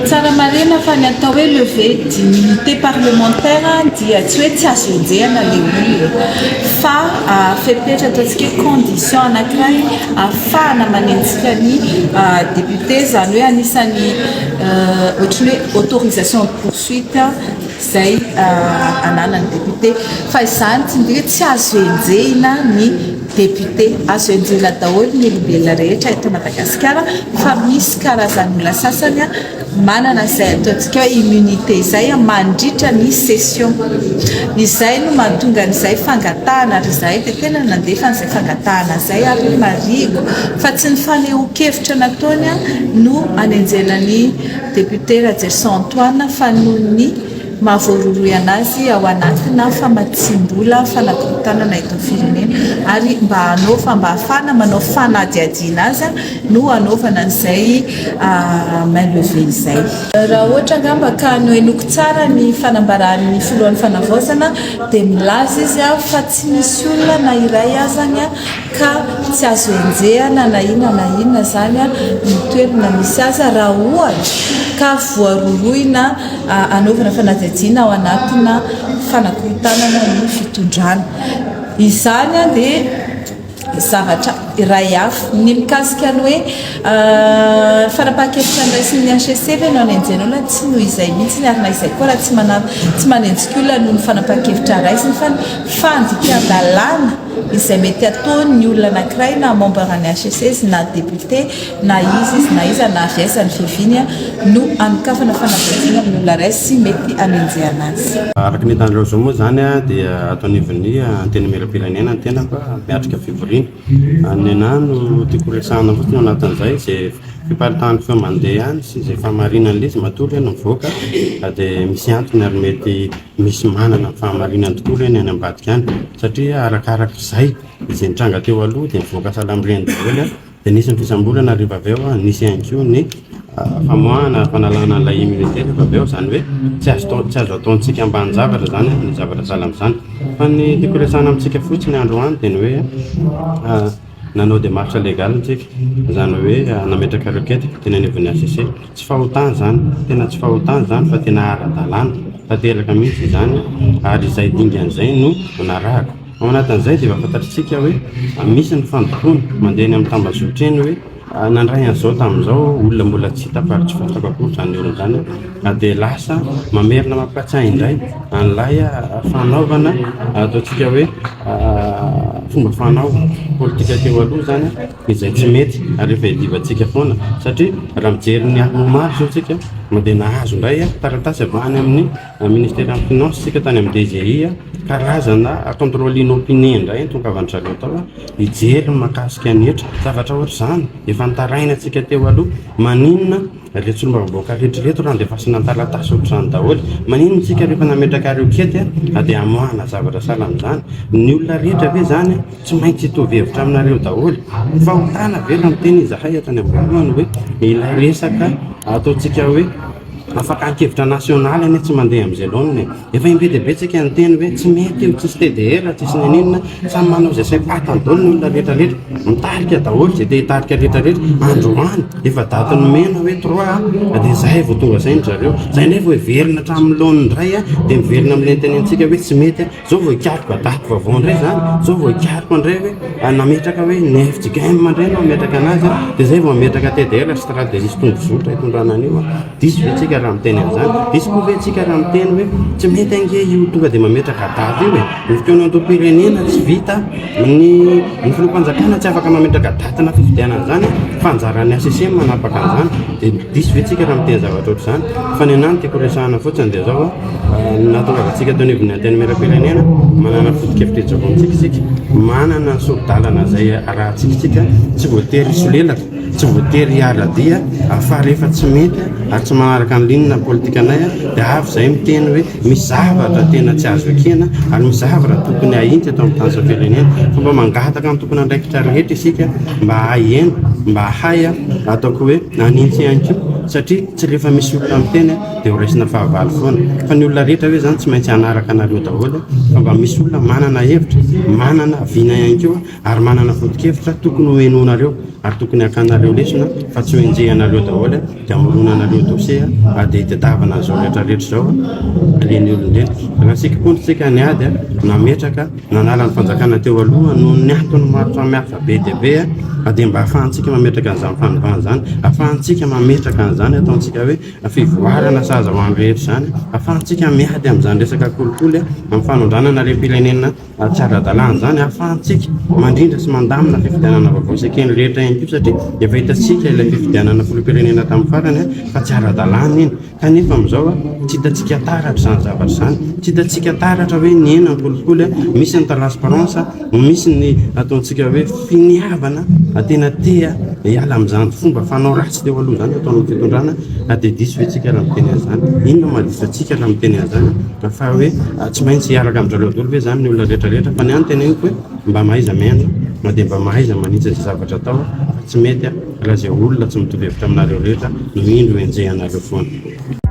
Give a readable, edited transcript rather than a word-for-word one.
Tsara marihina fa ny atao hoe levée d'immunité parlementaire dia tsy hoe tsy azo enjehina ilay olona fa fepetra ataontsika hoe condition anankiray ahafahana manenjika ny député, izany hoe anisan'ny ohatran'ny hoe autorisation de poursuite izay ananan'ny député. Fa izany tsy midika hoe tsy azo enjehina ny député. Azo enjehina daholo ny olombelona rehetra eto Madagasikara fa misy karazan'olona sasany manana izay ataontsika hoe immunité izay mandritra ny session. Izay no mahatonga an'izay fangatahana ary izahay dia tena nandefa an'izay fangatahana izay ary marihiko fa tsy ny fanehoan-kevitra nataony no anenjehana ny député Rajerison Antoine fa noho ny maha voarohirohy anazy ao anatina famatsiam-bola fanakorontanana eto amin'ny firenena ary mba hanaova mba hahafahana manao fanadihadiana azy no hanaovana an'izay main levée izay. Raha ohatra angamba ka nohenoiko tsara ny fanambaran'ny filohan'ny fanavaozana dia milaza izy fa tsy misy olona na iray azany ka tsy azo enjehana na inona na inona izany ny toerana misy azy raha ohatra ka voarohirohina hanaovana fanadihadiana ao anatina fanakorontanana ny fitondrana. Izany dia zavatra iray hafa. Ny mikasika ny hoe fanapahan-kevitra noraisin'ny HCC ve no hanenjehana olona, tsy noho izay mihitsy ary na izay koa raha tsy tsy manenjika olona noho ny fanapahan-kevitra raisiny fa ny fandikan-dalàna izay mety ataon'ny olona anankiray na membre ny HCC izy na député na iza izy na iza na avy aiza ny fiaviany no anokafana fanadihadiana amin'ny olona iray sy mety hanenjehana azy. Araka ny hitanareo izao moa izany dia ato anivon'ny Antenimierampirenena ny tenako miatrika fivoriana. Ny anah no tiako horesahana fotsiny ao anatin'izay, izay fiparitahan'ny feo mandeha any sy izay fahamarinan'ilay izy matoa ireny mivoaka dia misy antony ary mety misy manana ny fahamarinany tokoa ireny any ambadika any satria arakarak'izay izay nitranga teo aloha dia mivoaka sahala amin'ireny daholo Dia nisy ny fisamborana rehefa avy eo, nisy ihany koa ny famoahana, fanalana an'ilay immunité rehefa avy eo, izany hoe tsy azo atao, tsy azo ataontsika ambanin-javatra izany ny zavatra sahala amin'izany. Fa ny tiako resahana amintsika fotsiny androany dia ny hoe nanao démarche légale isika, izany hoe nametraka requête teny anivon'ny HCC. Tsy fahotana izany, tena tsy fahotana izany fa tena ara-dalàna tanteraka mihitsy izany ary izay dingana izay no narahako. Ao anatin'izay dia efa fantatr'isika hoe misy ny fandotoana mandeha eny amin'ny tambazotra eny hoe nandray an'izao tamin'izao olona mbola tsy hitako ary tsy fantako akory izany olona izany na dia lasa mamerina mampatsiahy indray an'ilay fanaovana ataontsika hoe fomba fanao politika teo aloha izany izay tsy mety ary efa iadivantsika foana satria raha mijery ny omaly izao isika dia nahazo indray taratasy avy any amin'ny Ministeran'ny finance tsika tany amin'ny DGI karazana contrôle inopiné indray no tongavan-dry zareo tao hijery ny mahakasika ny hetra. Zavatra ohatr'izany efa nitaraina antsika teo aloha. Maninona ireto solombavambahoaka rehetra ireto raha andefasana taratasy ohatr'izany daholo? Maninona isika rehefa nametraka requête dia amoahana zavatra sahala amin'izany? Ny olona rehetra ve izany tsy maintsy hitovy hevitra aminareo daholo? Fahotana ve raha miteny izahay hatrany am-boalohany hoe ilay resaka ataontsika hoe Fakan-kevitra nasionaly anie tsy mandeha amin'izay laoniny e. Efa im-be dia be tsika niteny hoe tsy mety io, tsisy TDR, tsisy n'inon'inona, samy manao izay saim-patany daholo ny olona rehetra rehetra, mitarika daholo izay te hitarika rehetra rehetra, androany efa daty nomena hoe trois dia izay vao tonga saina ry zareo, izay indray vao hiverina hatramin'ny laoniny indray dia miverina amin'ilay nitenentsika hoe tsy mety. Zao vao hikaroka daty vaovao indray zany, zao vao hikaroka indray hoe nametraka hoe ny fjkm indray no hametraka anazy dia zay vao hametraka TDR stratégie sy tondrozotra hitondrana an'io. Diso ve tsika raha miteny an'izany? Diso koa ve tsika raha miteny hoe tsy mety ange io tonga dia mametraka daty io e? Ny fikaonandoham-pirenena tsy vita, ny ny filoham-panjakana tsy afaka mametraka daty na fifidianana izany fa anjaran'ny HCC no manapaka an'izany. Dia diso ve tsika raha miteny zavatra ohatr'izany? Fa ny anahy no tiako resahana fotsiny dia zao. Ny nahatongavantsika teo anivon'ny Antenimierampirenena, manana foto-kevitra ijoro amintsika isika, manana ny sori-dalana izay arahantsika isika, tsy voatery hisolelaka, tsy voatery hiara-dia fa rehefa tsy mety ary tsy manaraka ny ligne politikanay dia avy izahay miteny hoe misy zavatra tena tsy azo ekena ary misy zavatra tokony hahitsy eto amin'ny tany sy ny firenena. Fa mba mangataka ny tompon'andraikitra rehetra isika mba haheno, mba hahay ataoko hoe hanintsy ihany koa satria tsy rehefa misy olona miteny dia ho raisina fahavalo foana. Fa ny olona rehetra ve zany tsy maintsy hanaraka anareo daholo fa mba misy olona manana hevitra, manana vina ihany koa ary manana foto-kevitra tokony ho henoinareo. Ary tokony hakanareo lesona fa tsy ho enjehanareo daholo dia hamoronanareo dossier ary dia hitadiavana an'izao rehetra rehetra izao ireny olona ireny. Raha isika koa tsika niady nametraka nanala ny fanjakana teo aloha noho ny antony maro samihafa be dia be dia mba ahafahantsika mametraka an'izany fanovana izany, ahafahantsika mametraka an'izany ataontsika hoe fivoarana sahaza ho an'ny rehetra izany, ahafahantsika miady amin'izany resaka kolikoly amin'ny fanondranana harem-pirenena Tsy ara-dalàna izany ahafahantsika mandrindra sy mandamina fifidianana vaovao sy eken'ny rehetra ihany koa satria efa hitantsika ilay fifidianana filoham-pirenena tamin'ny farany fa tsy ara-dalàna iny kanefa amin'izao tsy hitantsika taratra izany zavatra izany, tsy hitantsika taratra hoe nihena ny kolikoly, misy ny transparence, misy ny ataontsika hoe finiavana tena te hiala amin'izany fomba fanao ratsy teo aloha izany ataon'ny fitondrana dia diso ve tsika raha miteny an'izany? Inona no mahadiso antsika raha miteny an'izany? Fa hoe tsy maintsy hiaraka amin-dry zareo daholo ve izany ny olona rehetra rehetra? Fa ny ahy no teneniko hoe mba mahaiza mihaino na dia mba mahaiza manitsy izay zavatra atao fa tsy mety raha izay olona tsy mitovy hevitra aminareo rehetra no indro enjehanareo foana.